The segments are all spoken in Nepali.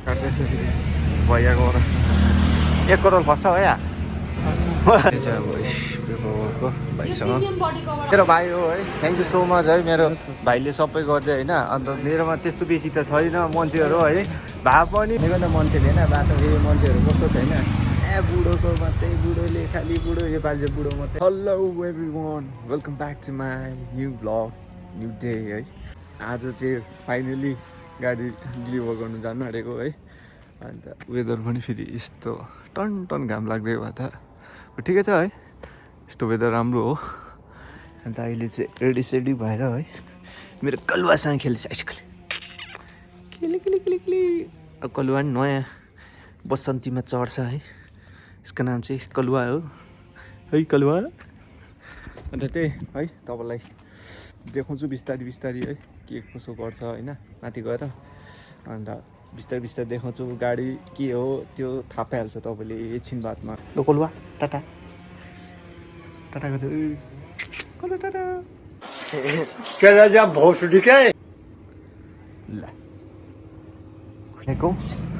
काट्दैछ फेरि भैयाको 1 करोड फस्छ है या यो चाहिँ अब पेपरवर्कको भाइसँग मेरो भाइ हो है। थ्याङ्क यू सो मच है। मेरो भाइले सबै गरिदियो होइन। अन्त मेरोमा त्यस्तो बेसी त छैन मान्छेहरू है। भए पनि त मान्छेले होइन बाटो फेरि मान्छेहरू कस्तो छैन बुढोको मात्रै बुढोले खालि बुढो योपालि चाहिँ बुढो मात्रै। Hello everyone, welcome back to my new blog new day है। आज चाहिँ फाइनली गाडी डेलिभर गर्नु जानु आँटेको है। अन्त वेदर पनि फेरि यस्तो टन टन घाम लाग्दै भए त ठिकै छ है। यस्तो वेदर राम्रो हो। अन्त अहिले चाहिँ रेडी सेडी भएर है मेरो कलुवासँग खेल्दैछ आइसक्यो। खेली खेली खेली खेली अब कलुवा नि नयाँ बसन्तीमा चढ्छ है। यसको नाम चाहिँ कलुवा हो है कलुवा। अन्त त्यही है तपाईँलाई देखाउँछु बिस्तारी बिस्तारी है के कसो गर्छ होइन माथि गएर। अन्त बिस्तारै बिस्तारै देखाउँछु गाडी के हो त्यो थाहा पाइहाल्छ तपाईँले एकछिन बादमा। ल कलुवा टाटा टाटा गर्दै कलुवा टाटा ल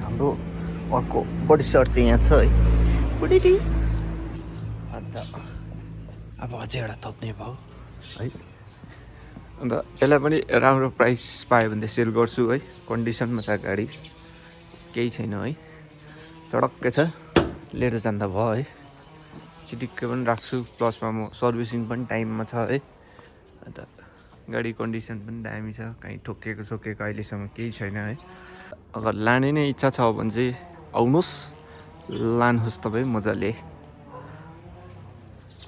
हाम्रो अर्को बडी सर्ट चाहिँ यहाँ छ है बुढी। अन्त अब अझै एउटा थप्ने भयो है। अन्त यसलाई पनि राम्रो प्राइस पायो भने सेल गर्छु है। कन्डिसनमा छ गाडी केही छैन है चडक्कै छ लिएर जाँदा भयो है। चिटिक्कै पनि राख्छु प्लसमा म सर्भिसिङ पनि टाइममा छ है। अन्त गाडी कन्डिसन पनि दामी छ कहीँ ठोकिएको सोकिएको अहिलेसम्म केही छैन है। अगर लाने नै इच्छा छ भने चाहिँ आउनुहोस् लानुहोस् तपाईँ मजाले।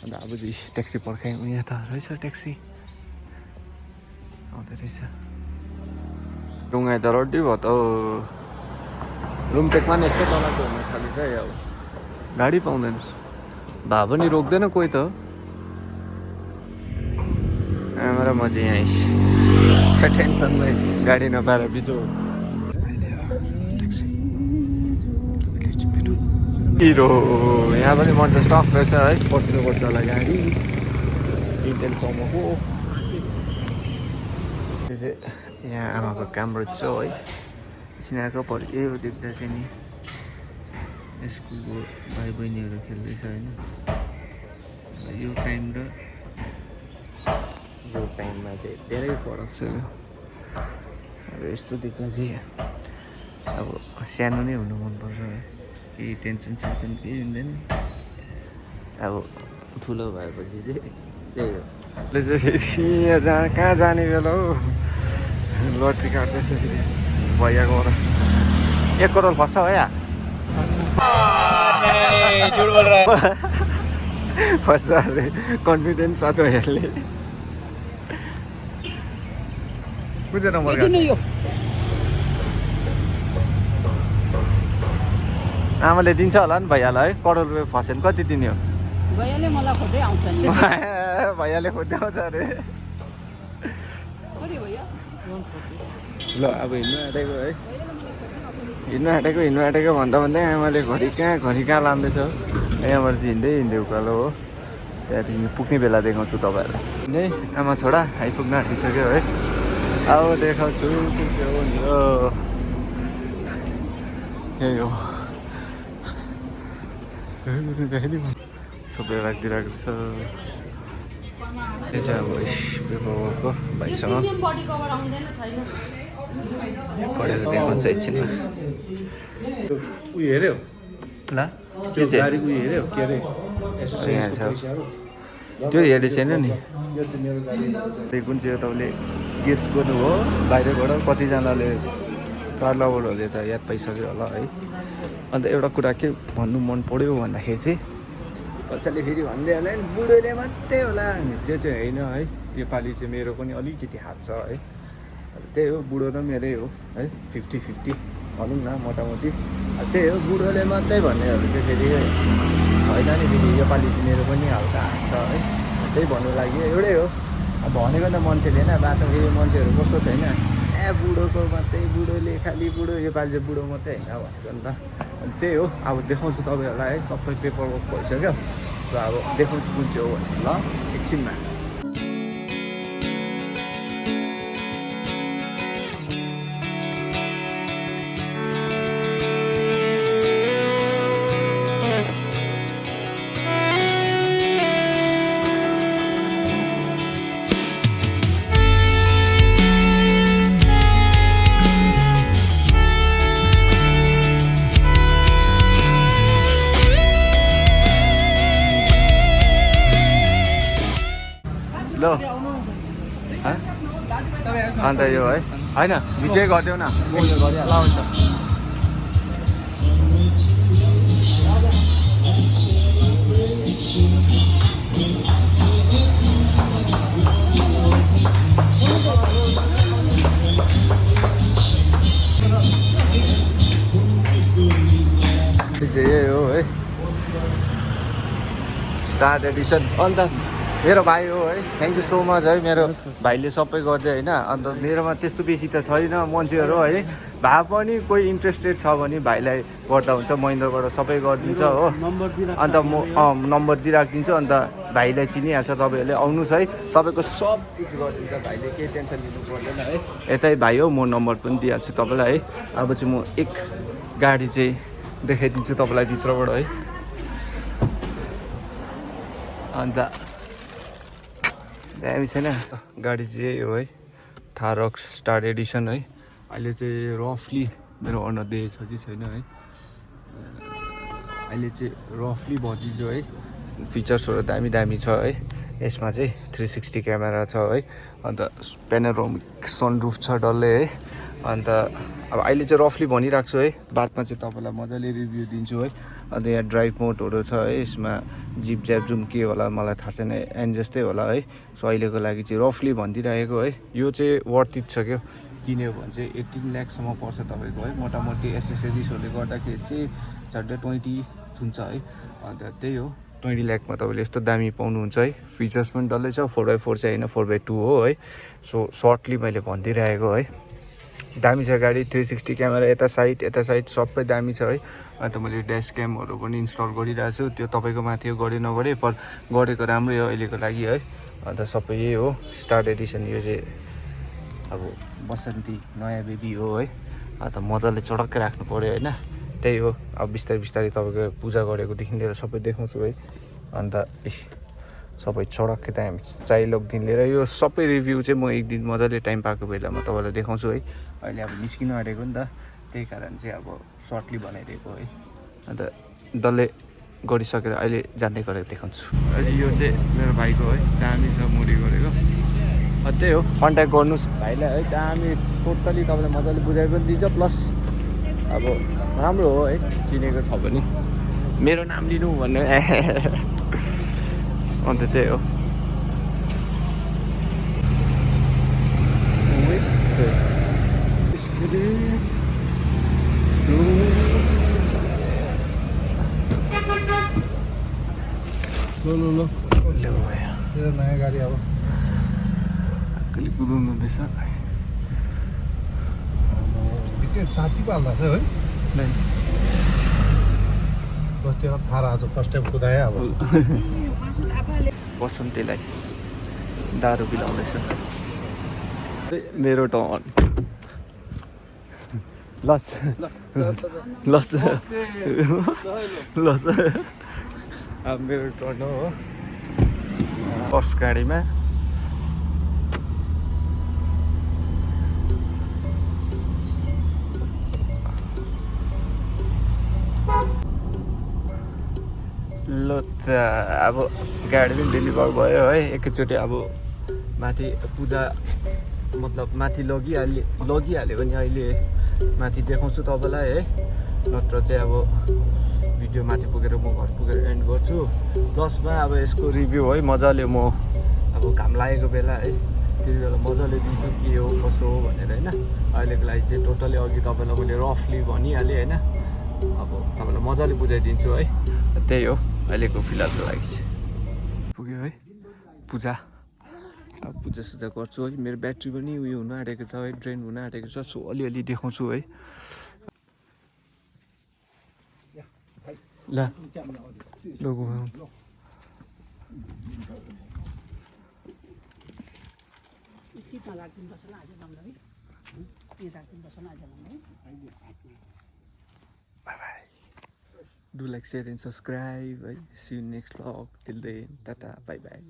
अन्त अब चाहिँ ट्याक्सी पर्खायौँ। यहाँ त रहेछ ट्याक्सी आउँदै रहेछ। रुङाइ त रड्डी भयो त रुमटेकमा नि यस्तो चलाएको हुन थालेछ है। अब गाडी पाउँदैन भए पनि रोक्दैन कोही त। आमा र म चाहिँ यहाँ टेन्सनमै गाडी नपाएर बिचो हिरो यहाँ पनि मन चाहिँ स्टक रहेछ है। पर्खिनुपर्छ होला गाडी इन्टेलसम्मको। यहाँ आमाको काम रहेछ है। सिनाएको पऱ्यो देख्दा चाहिँ नि स्कुलको भाइ बहिनीहरू खेल्दैछ होइन। यो टाइम र यो टाइममा चाहिँ धेरै फरक छ। अब यस्तो देख्दा चाहिँ अब सानो नै हुनु मनपर्छ है। केही टेन्सन सेन्सन केही हुँदैन। अब ठुलो भएपछि चाहिँ त्यही हो। यहाँ कहाँ जाने बेला हो लट्री काट्दैछ फेरि भैयाको 1 करोड फस्छ है या फस्छ अरे कन्फिडेन्स छ भैयाले। बुझेन म आमाले दिन्छ होला नि भैयालाई है। करोड रुपियाँ फस्यो भने कति दिने हो? भैयाले मलाई खोज्दै आउँछ नि। भैयाले खोज्दै आउँछ अरे। ल अब हिँड्नु आँटेको है। हिँड्नु आँटेको भन्दा भन्दै आमाले घरि कहाँ लाँदैछ। यहाँबाट चाहिँ हिँड्दै उकालो हो। त्यहाँदेखि पुग्ने बेला देखाउँछु तपाईँहरूलाई। हिँड्दै आमा छोडा आइपुग्न आँटिसक्यो है। अब देखाउँछु कुन चाहिँ हो नि हो यही हो। सबै राखिदिइरहेको छ। यो चाहिँ अब पेपरवर्कको भाइसँग पढेर देखाउँछ एकछिनमा। उयो हेऱ्यो ल के चाहिँ गाडीको उयो हेऱ्यो के अरे यहाँ छ त्यो हेर्दै छैन नि। कुन चाहिँ तपाईँले गेस गर्नु हो बाहिरबाट कतिजनाले पार्लावरहरूले त याद पाइसक्यो होला है। अन्त एउटा कुरा के भन्नु मन पऱ्यो भन्दाखेरि चाहिँ कसैले फेरि भन्दै होला नि बुढोले मात्रै होला नि त्यो चाहिँ होइन है। योपालि चाहिँ मेरो पनि अलिकति हात छ है। त्यही हो बुढो र मेरै हो है 50-50 भनौँ न मोटामोटी। त्यही हो बुढोले मात्रै भन्नेहरू चाहिँ फेरि होइन नि फेरि योपालि चाहिँ मेरो पनि हल्का हात छ है। त्यही भन्नु लागि एउटै हो। अब भनेको त मान्छेले होइन बाटो फेरि मान्छेहरू कस्तो छैन बुढोको मात्रै बुढोले खालि बुढो योपालि चाहिँ बुढो मात्रै होइन भनेको नि त। अनि त्यही हो अब देखाउँछु तपाईँहरूलाई है। सबै पेपरवर्क भइसक्यो। र अब देखाउँछु कुन चाहिँ हो भने ल एकछिनमा। अन्त यो है होइन भिडियो गरिदेऊ न ल हुन्छ यही हो है स्टार एडिसन अन्त मेरो भाइ हो है थ्याङ्क यू सो मच है मेरो भाइले सबै गरिदियो होइन अन्त मेरोमा त्यस्तो बेसी त छैन मान्छेहरू है भए पनि कोही इन्ट्रेस्टेड छ भने भाइलाई गर्दा हुन्छ महेन्द्रबाट सबै गरिदिन्छ हो अन्त म नम्बर दिइराखिदिन्छु अन्त भाइलाई चिनिहाल्छ तपाईँहरूले आउनुहोस् है तपाईँको सब कुछ गरिदिन्छ भाइले केही टेन्सन लिनु पर्दैन है यतै भाइ हो म नम्बर पनि दिइहाल्छु तपाईँलाई है अब चाहिँ म एक गाडी चाहिँ देखाइदिन्छु तपाईँलाई भित्रबाट है अन्त दामी छैन गाडी चाहिँ यही हो है थारक्स स्टार एडिसन है अहिले चाहिँ रफली मेरो अर्डर दिएको छ कि छैन है अहिले चाहिँ रफली भनिदिन्छु है फिचर्सहरू दामी दामी छ है यसमा चाहिँ 360 क्यामेरा छ है अन्त पेनोरामिक सनरुफ छ डल्लै है अन्त अब अहिले चाहिँ रफली भनिरहेको छु है बादमा चाहिँ तपाईँलाई मजाले रिभ्यू दिन्छु है अन्त यहाँ ड्राइभ मोडहरू छ है यसमा जिप ज्याप जुम के होला मलाई थाहा छैन एन जस्तै होला है सो अहिलेको लागि चाहिँ रफली भनिदिइरहेको है यो चाहिँ वर्थ इट छ क्या किन्यो भने चाहिँ 18 लाखसम्म पर्छ तपाईँको है मोटामोटी एसेसरिजहरूले गर्दाखेरि चाहिँ झन्डै 20 हुन्छ है अन्त त्यही हो 20 लाखमा तपाईँले यस्तो दामी पाउनुहुन्छ है फिचर्स पनि डल्लै छ 4x4 चाहिँ होइन 4x2 हो है सो सर्टली मैले भनिदिइरहेको है दामी छ गाडी 360 क्यामेरा यता साइड सबै दामी छ है अन्त मैले ड्यास क्यामहरू पनि इन्स्टल गरिरहेको छु त्यो तपाईँको माथि हो गरे नगरे पर गरेको राम्रै हो अहिलेको लागि है अन्त सबै यही हो स्टार एडिसन यो चाहिँ अब बसन्ती नयाँ बेबी हो है अन्त मजाले चडक्कै राख्नु पऱ्यो होइन त्यही हो अब बिस्तारै तपाईँको पूजा गरेकोदेखि लिएर सबै देखाउँछु है अन्त सबै चडक्कै दामी चाइलकदेखि लिएर यो सबै रिभ्यू चाहिँ म एक दिन मजाले टाइम पाएको बेलामा तपाईँलाई देखाउँछु है अहिले अब निस्किनु आँटेको नि त त्यही कारण चाहिँ अब सर्टली बनाइदिएको है अन्त डल्लै गरिसकेर अहिले जाँदै गरेर देखाउँछु अहिले यो चाहिँ मेरो भाइको है दामी छ मुडी गरेको त्यही हो कन्ट्याक्ट गर्नुहोस् भाइलाई है दामी टोटली तपाईँलाई मजाले बुझाइ पनि दिन्छ प्लस अब राम्रो हो है चिनेको छ भने मेरो नाम लिनु भन्ने अन्त त्यही हो ल नयाँ गाडी अब कहिले कुदाउनु हुँदैछ निकै चाँटी पाल्दा छ है बस्तीमा थाहा आज फर्स्ट टाइम कुदाएँ अब बसन्तीलाई दारू पिलाउँदैछ मेरो टर्न लस अब मेरो टर्न हो फर्स्ट गाडीमा ल त अब गाडी पनि डेलिभर भयो है एकैचोटि अब माथि पूजा मतलब माथि लगिहाल्यो भने अहिले माथि देखाउँछु तपाईँलाई है नत्र चाहिँ अब भिडियो माथि पुगेर म घर पुगेर एन्ड गर्छु प्लसमा अब यसको रिभ्यू है मजाले म अब घाम लागेको बेला है त्यति बेला मजाले दिन्छु के हो कसो हो भनेर होइन अहिलेको लागि चाहिँ टोटली अघि तपाईँलाई मैले रफली भनिहालेँ होइन अब तपाईँलाई मजाले बुझाइदिन्छु है त्यही हो अहिलेको फिलहालको लागि चाहिँ पुग्यो है पूजा अब पूजासुजा गर्छु है मेरो ब्याट्री पनि उयो हुन आँटेको छ है ड्रेन हुन आँटेको छ सो अलिअलि देखाउँछु है ल लोगो सिटमा राखिदिनुपर्छ ल आज है यहाँ राखिदिनुपर्छ ल आज है Bye bye. Do like, share and subscribe. See you next vlog. Till then, tata, bye bye.